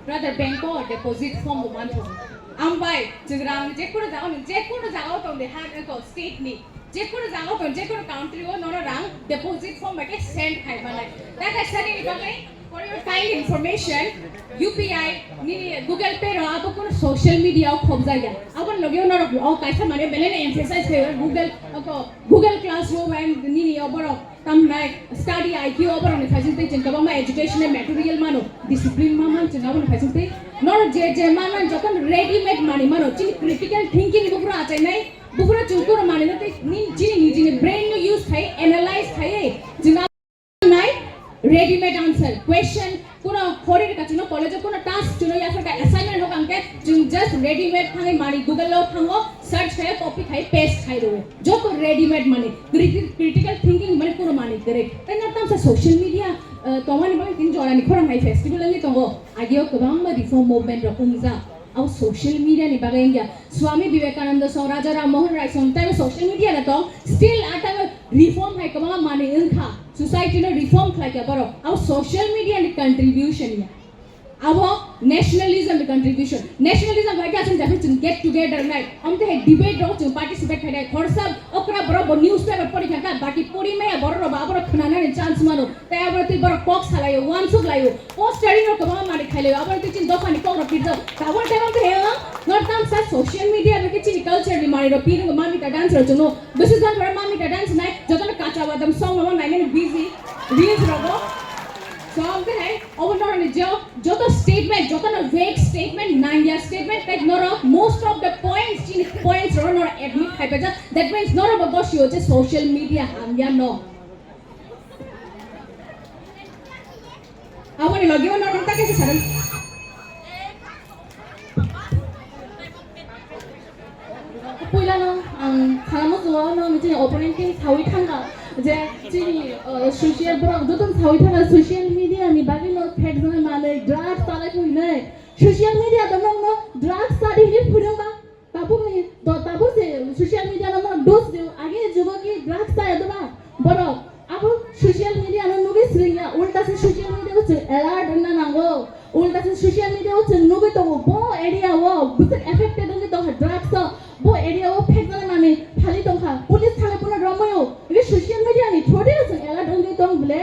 Brother, bank o deposit form bo manthogo. Ambai chwng rang jekunu jaga ni, jekunu jaga o tong de, ha, eko state ni, jekunu jaga o tong, jekunu country o nono rang deposit form bai khe send khai manai. Da kaisa nini bagwi, for your kind information, U P I nini Google Pay ro abo kunu social media o khobjaya. Abo logi o norok o kaisa mane belai no emphasize khai Google, oko Google Classroom and nini o borok Tamhinai study I Q oborokni phaising twi chwng kwbangma educational material mano, discipline ma man chwng aboni phaising twi. Norok je je ma man jotono ready made manwi mano, chini critical thinking buphuru achainai, buphuru chwng kunu manwino tei ni-, chini nijini brain no use khai, analyze khai, chwng abonai ready made answer, question, Kuno khori rwkha chwngno college o kuno task chwngno yapharkha assignment rok hwnkhe chwng just ready made thangwi mani Google o thango search khai copy khai paste khai rwo. Joto ready made mani criti-, critical thinking mani kuno mani kwrwi. Tei no tamsa social media, eh, tongmani bagwi tini jorani khorang hai festival wngwi tongo. Ageo kwbangma reform movement rok wngjak. Abo social media ni bagwi wngya. Swami Vivekananda song, Raja Ram Mohan Roy song, tei social media no tong. Still atang reform hai kwbangma mani wngkha. Society no reform khlai kha borok. Abo social media ni contribution ya. Abo nationalism ni contribution. Nationalism bai khe aswk jefru chwng get together nai. Amte hai debate rok chwng participate khai nai. Khorsa okra borok bo newspaper pori kha kha, baki pori maya borok rok bo abo rok khwnanani chance mano. Tei abo twi borok kok salaio, uansuk laio. Post sharing rok kwbangma manwi khai laio. Abo twi chini dopha ni kok rok pirjak. Tabuk tei amte hai no tamsa social media bai khe chini culture ni manwi rok pirwngo, mamita dance rok chwngno. Bwswk jon borok mamita dance nai, jotono kacha badam song no nainani busy, reels rogo. So, amte hai, obo norokni jo-, joto statement, jotono vague statement, nangya statement, tei norok most of the points, chini points rogo norok admit khai paijak. That means norok bo gosio je social media hamya no. Aboni logi o norok ta kaisa sarang. Puilano ang salamo chungo no chini opponent team sawi thangkha je chini, uh, social borok joto sawi thangkha social media ni bagwi no thek jana manwi drugs talai phuinai social media to nokno drugs tadi hinwi phunukma. Tabuk ni, to, tabuk se social media no mano dos de, age jugo ki drugs ta edo na, borok, abo social media no nugi sringya, ulta se social media o chwng alert wngna nango, ulta se social media o chwng nugui tongo, bo area o bwswk affected wngwi tongkha drugs o, bo area o phekjana nani phali tongkha, police thangwi bono romwi o, ege social media ni through de chwng alert wngwi tong ble.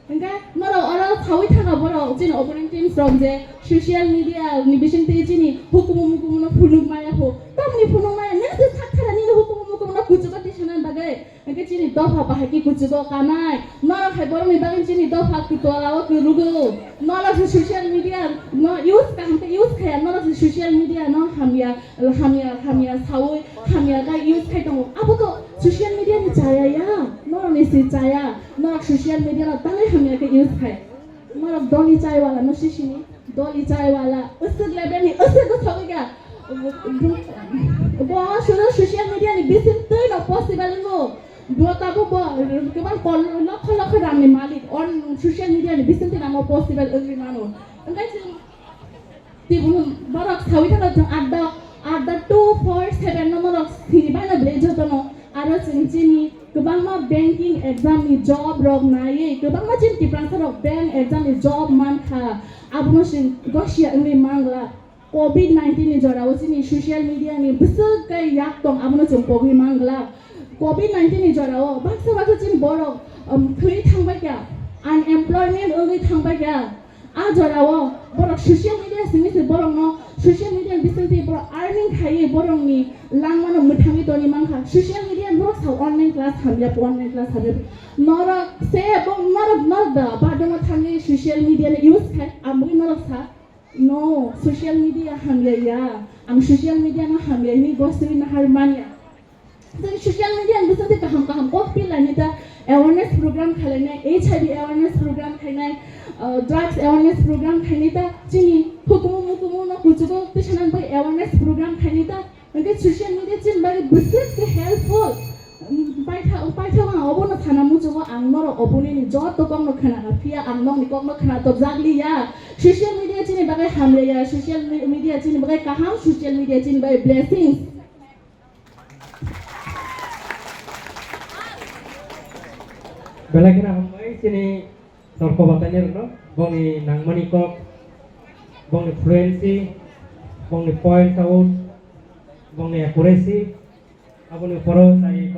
Hingke norok oro sawi thangkha borok chini opponent teams rok je social media ni bisingtwi chini hukumu mukumu no phunuk maya pho. Tamni phunuk maya nini se sak thara nini hukumu mukumu no kuchugo tisana bagwi. Hingke chini dopha bahai khe kuchugo kanai. Norok hai borok ni bagwi chini dopha kwtwla o kwrwgo. Norok se social media no use kaham khe use khaya. Norok se social media no hamya, hamya, hamya sawi, hamya khe use khai tongo. Abo to Social media ni chaya ya, norok ni si chaya, norok social media no tangai hamya khe use khai. Norok doli chai wala no sisini, doli chai wala, usuk level ni usuk usuk ga. Bo suru social media ni bising twi no possible ngo. Bo tabo bo kebang kol lokho lokho ram ni malik on social media ni bising twi namo possible wngwi mano. Engkai chwng Tibun borok sawi thangna chwng adda, adda two four seven no norok sini baino belai jotono. Aro chwng chini kwbangma banking exam ni job rok naiwi kwbangma chini Tiprasa rok bank exam ni job mankha. Abono chwng gosia wngwi mangla. Covid nineteen ni jorao chini social media ni bwswk khe yak tong abono chwng pogwi mangla. Covid nineteen ni jorao baksa baksa chini borok, um, thwi thangbai kha, unemployment wngwi thangbai kha. A jorao borok social media simi se borokno social media bisingtwi borok earning khaiwi borokni langmano mwthangwi toni mankha. Social media borok sa online class hamya, online class hamya. Norok se bo norok norok da badongo thangwi social media no use khai, amwi norok sa no social media hamya ya. Ang social media no hamya hini gosri nahar manya. Chwng social media ni bisingtwi kaham kaham kok phi lainai ta, awareness program khlainai, H I V awareness program khlainai, uh, drugs awareness program khlainai ta, chini hukumu mukumu no kuchugo tisanang bai awareness program khlainai ta. Hwnkhe social media chini bagwi bwswk khe helpful. Um, paitha, paitha ang obono sana muchungo ang norok oboni ni joto kokno khna phiya ang nokni kokno khna topjak liya. Social media chini bagwi hamya ya, social me-, media chini bagwi kaham, social media chini bagwi blessings. Belai kheno hambai chini torko bataini rokno, bongni nangmani kok, bongni fluency, bongni point out, bongni accuracy, aboni poro chai